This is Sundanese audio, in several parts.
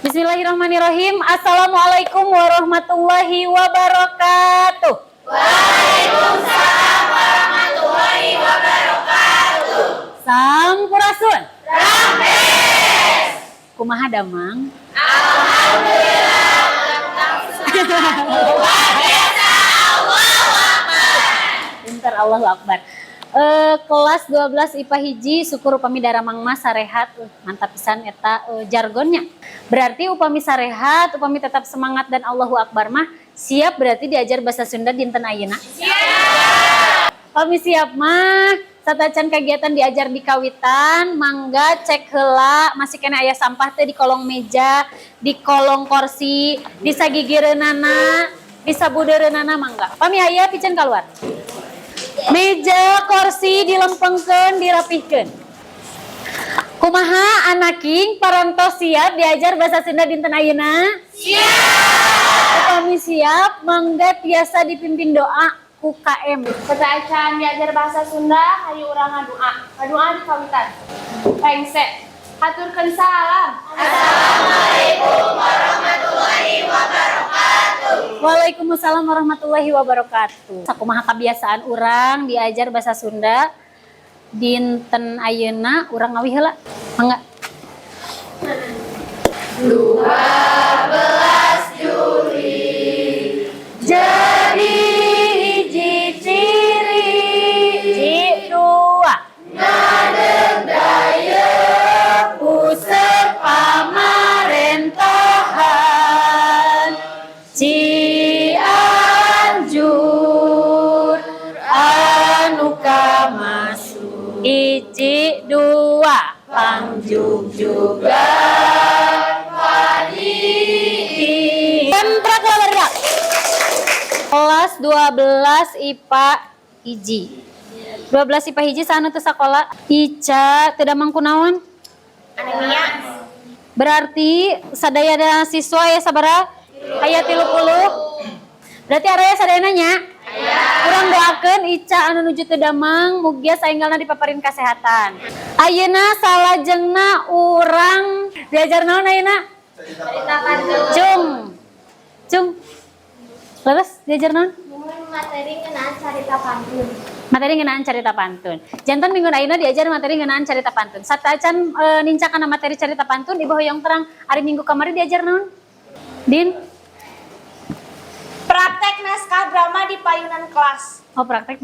Bismillahirrahmanirrahim. Assalamualaikum warahmatullahi wabarakatuh. Waalaikumsalam warahmatullahi wabarakatuh. Sampurasun. Rampes. Kumaha damang? Alhamdulillah. Luar biasa. Allahu Akbar. Pinter, Allahu Akbar. Kelas 12 IPA 1, syukur upami daramang mah sarehat. Mantap pisan eta jargonnya. Berarti upami sarehat, upami tetap semangat dan Allahu Akbar mah siap berarti diajar bahasa Sunda dinten ayeuna. Siap. Upami siap mah, satacan kegiatan diajar di kawitan, mangga cek heula masih keneh aya sampah teh di kolong meja, di kolong kursi, di sagigireunana, di sabudeureunana, mangga. Pami aya, piceun keluar. Meja, kursi dilempengkeun, dirapihkeun. Kumaha, Anaking, parantos siap diajar bahasa Sunda dinten ayeuna? Siap. Upami siap, mangga tiasa dipimpin doa ku KM. Sateuacan diajar bahasa Sunda, hayu urang ngadua. Ngadua di kawitan. Rengse. Haturkeun salam. Assalamualaikum warahmatullahi wabarakatuh. Waalaikumsalam warahmatullahi wabarakatuh. Sakumaha kebiasaan urang diajar bahasa Sunda dinten ayeuna, urang ngawih heula. Mangga. 12 Juli Jadi hiji ciri. Hiji, dua. Ngadeg dayeuh Pusat pamarentahan Cianjur anu kamasuk. Hiji, dua. Pangjugjugan padi. Semprak lah bergerak. Kelas 12 IPA 1. 12 IPA 1, saha nu teu sakola? Ica teu damang kunaon? Anemia. Berarti sadayana siswa ya sabaraha? Aya 30. Berarti araya sadayana nya? Urang doakeun Ica anu nuju teu damang mugia saenggalna dipaparin kesehatan. Ayeuna salajengna urang diajar naon ayeuna? Cerita pantun. Cung. Cung. Leres, diajar naon? Muhun, materi ngeunaan carita pantun. Materi ngeunaan carita pantun. Janten minggu ayeuna diajar materi ngeunaan carita pantun. Sateuacan nincak kana materi carita pantun, Ibu hoyong terang, ari minggu kamari diajar naon? Din? Praktek naskah drama di payunan kelas. Oh, praktek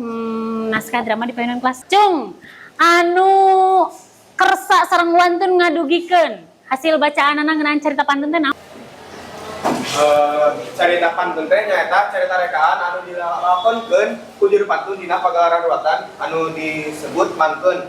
naskah drama di payunan kelas. Cung, anu kersa sareng wantun ngadugikeun hasil bacaanana ngeunaan carita pantun teh naon? Carita pantun teh nyaeta carita rekaan anu dilakonkeun ku juru pantun dina pagelaran ruwatan anu disebut mantun.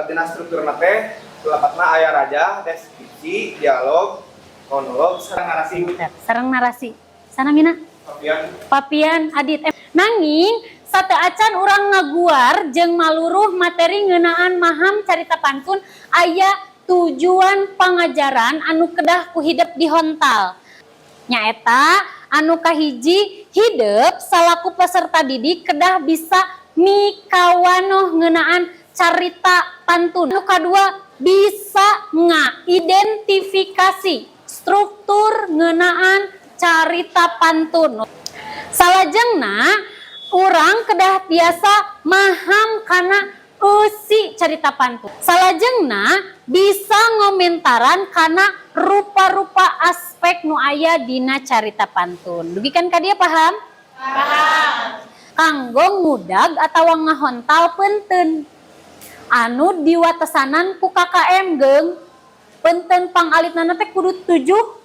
Dina strukturna teh lapatna aya raja, deskripsi, dialog, monolog, sareng narasi. Sareng narasi. Sana Mina? Papian. Papian Adit. Nanging sateuacan urang ngaguar jeung maluruh materi ngeunaan maham carita pantun, aya tujuan pangajaran anu kedah ku hidep dihontal. Nyaeta anu kahiji, hidep salaku peserta didik kedah bisa mikawanoh ngeunaan carita pantun. Anu kadua, bisa ngaidentifikasi struktur ngeunaan carita pantun. Salajengna urang kedah tiasa maham kana eusi carita pantun. Salajengna bisa ngomentaran kana rupa-rupa aspek nu aya dina carita pantun. Dugikan ka dieu paham? Paham. Kanggo ngudag atawa ngahontal peunteun anu diwatesanan ku KKM, geung peunteun pangalitna teh kudu 70,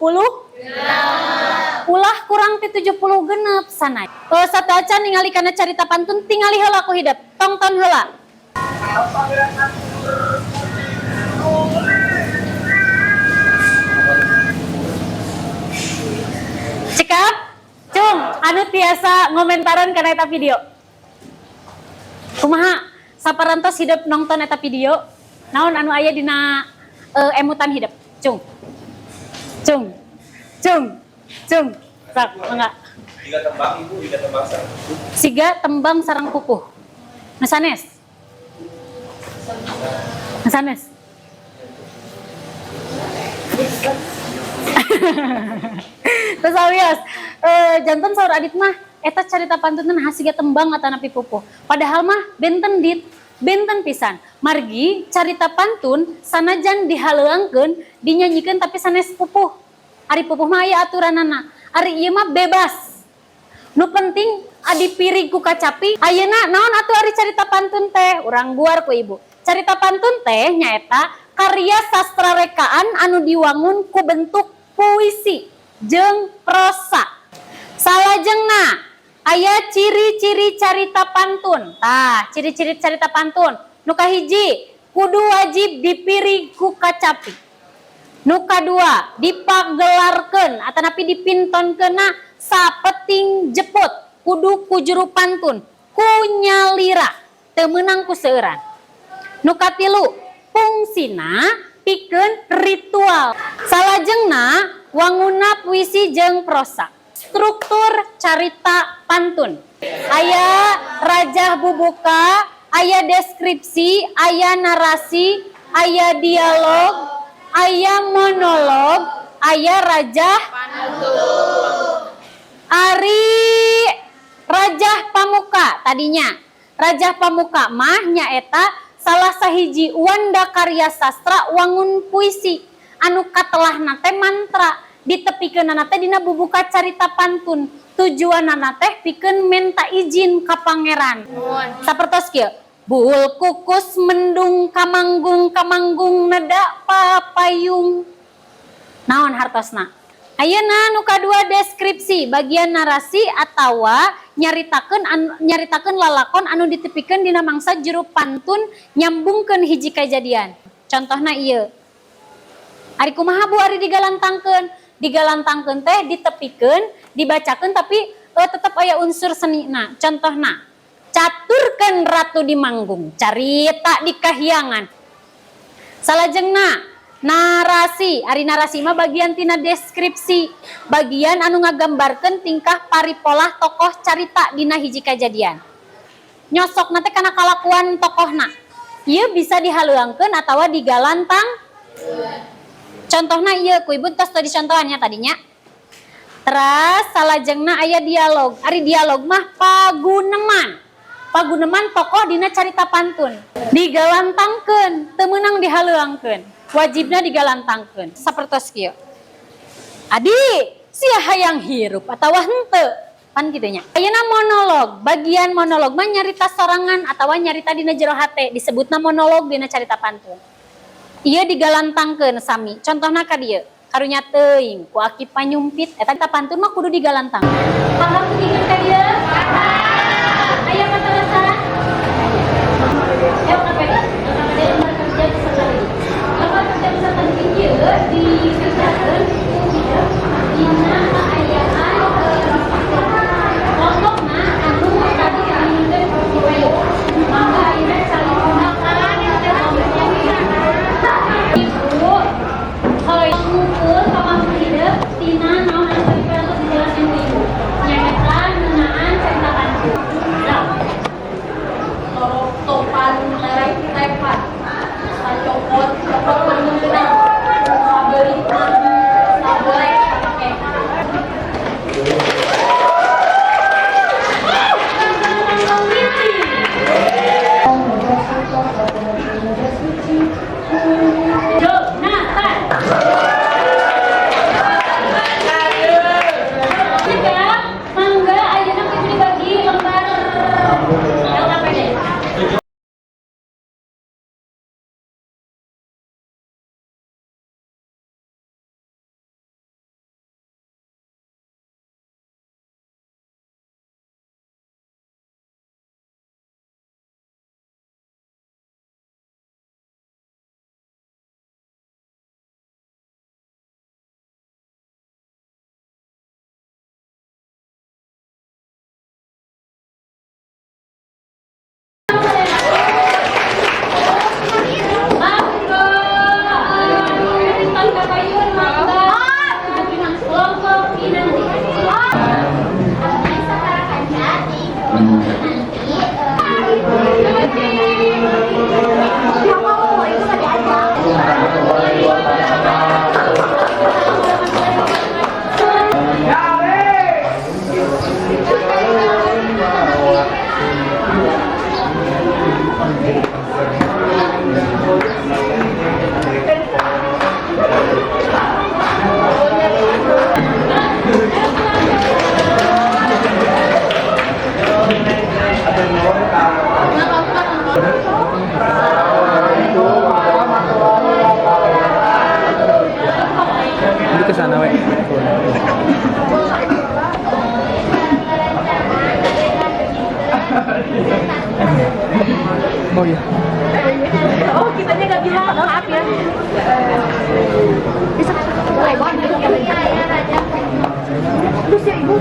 ulah kurang ti 76 sana. Oh, sateuacan ningali kana carita pantun, tingali heula ku hidep, tongton heula. Cekap, cung, anu tiasa ngomentaran kana eta video. Kumaha saparantos hidep nonton eta video? Naon anu aya dina emutan hidep? Cung. Cung. Cung. Cung. Sok, mangga. Siga tembang, Ibu, siga tembang sareng kukuh. Siga tembang sareng kukuh. Nu sanes? Nu sanes? Terus awios, janten saur Adit mah eta carita pantun teh naha siga tembang atanapi pupuh. Padahal mah benten, Dit, benten pisan. Margi carita pantun sanajan dihaleuangkeun, dinyanyikeun, tapi sanes pupuh. Ari pupuh mah aya aturanana. Ari ieu mah bebas. Nu penting dipirig ku kacapi. Ayeuna naon atuh ari carita pantun teh? Urang guar ku Ibu. Carita pantun teh nyaeta karya sastra rekaan anu diwangun ku bentuk puisi jeung prosa. Salajengna aya ciri-ciri carita pantun. Tah, ciri-ciri carita pantun. Nu kahiji, kudu wajib dipirig ku kacapi. Nu kadua, dipagelarkeun atanapi dipintonkeunna sapeting jeput, kudu ku juru pantun, ku nyalira, teu meunang ku seueuran. Nu katilu, fungsina pikeun ritual. Salajengna wanguna puisi jeung prosa. Struktur carita pantun. Aya rajah bubuka, aya deskripsi, aya narasi, aya dialog, aya monolog, aya rajah. Ari rajah pamuka tadinya. Rajah pamuka mah nyaeta salah sahiji wanda karya sastra wangun puisi anu katelahna teh mantra, ditepikeunana teh dina bubuka carita pantun, tujuanana teh pikeun menta izin ka pangeran. Sapertos kieu: Buhul kukus mendung kamanggung, kamanggung nedak papayung. Naon hartosna? Ayeuna nu kadua, deskripsi, bagian narasi atawa nyaritakeun nyaritakeun lalakon anu ditepikeun dina mangsa juru pantun nyambungkeun hiji kajadian. Contohna ieu. Ari kumaha, Bu, ari digalantangkeun? Digalantangkeun teh ditepikeun, dibacakeun, tapi tetep aya unsur senina. Contohna, caturkeun ratu di manggung, carita di kahyangan. Salajengna narasi. Ari narasi mah bagian tina deskripsi, bagian anu ngagambarkeun tingkah paripolah tokoh carita dina hiji kajadian. Nyosok teh kana kalakuan tokohna. Ieu bisa dihaleuangkeun atawa digalantang. Contohna ieu, ku Ibu tos tadi contohannya tadinya. Terus salajengna aya dialog. Ari dialog mah paguneman. Paguneman tokoh dina carita pantun. Digalantangkeun, teu meunang dihaleuangkeun. Wajibna digalantangkeun. Sapertos kieu. Adi, sia hayang hirup atawa henteu? Pan kitu nya. Ayeuna monolog, bagian monolog mah nyarita sorangan atawa nyarita dina jero hate, disebutna monolog dina carita pantun. Ieu digalantangkeun sami. Contohna ka dieu. Karunya teuing ku aki panyumpit, eta carita pantun mah kudu digalantang. Paham dugikeun ka dieu? Paham. Aya patarosan? LKPD, LKPD lembar kerja peserta didik. Lembar kerja peserta didik ieu dikerjakeun ku ieu dina kaayaan kelompokna anu tadi diminumkeun di payu. Mangga ayeuna saling gunakan. Ibu hoyong ngumpul ka hidup tina naon anu tadi parantos dijelaskeun ku Ibu. Nyaeta ngeunaan carita pantun. Nah, Topan lerek tepat sacopot copot mengenang saberi sabolek pakai. Jonathan. Cegah, mangga ayeuna ku Ibu dibagi lembar LKPD. Mangga, Rinton Kapayun, mangga. Kelompok Kinanti. Abdi sapara kanca di kelompok Kinanti. Siapa mau itu tadi aja. Oh iya. Oh, kitanya nggak bilang, maaf ya. Terus ya ibu.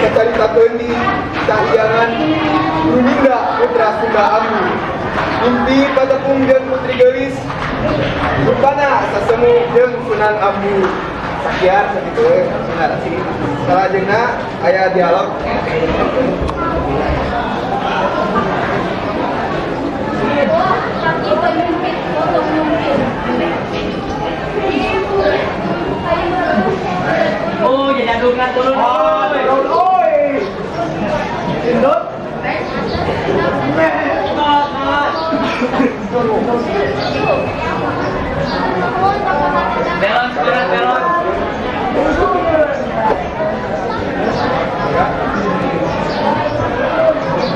Kacaritakeun di kahyangan Guruminda Putra Sunda Ambu. Mimpi patepung jeung Putri Geulis. Rupana sasemu jeung Sunan Ambu. Sekian sakitu we narasi. Salajengna aya dialog. Kaki penyumpit, foto penyumpit. Oh, jadi adungan turun. Oh, turun oi. Indot. Belon, belon, belon.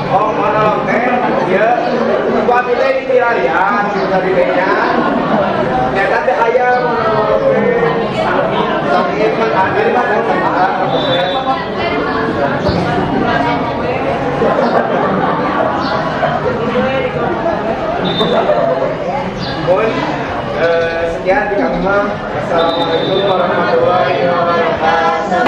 Oh, monolog teh ieu ku abdi teh dipilarian tadi teh nya. Nyata teh aya monolog teh. Sakit mah ada mah kan. Mohon sekian di kami mah. Assalamualaikum warahmatullahi wabarakatuh.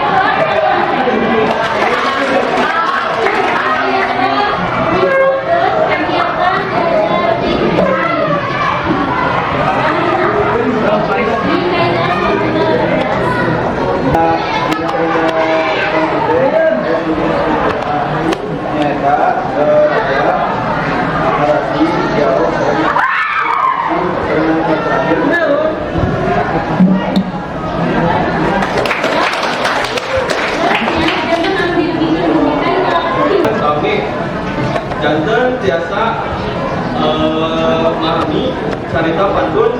Nyata aya narasi dialog yang terakhir. Oke, janten tiasa marmi carita pantun.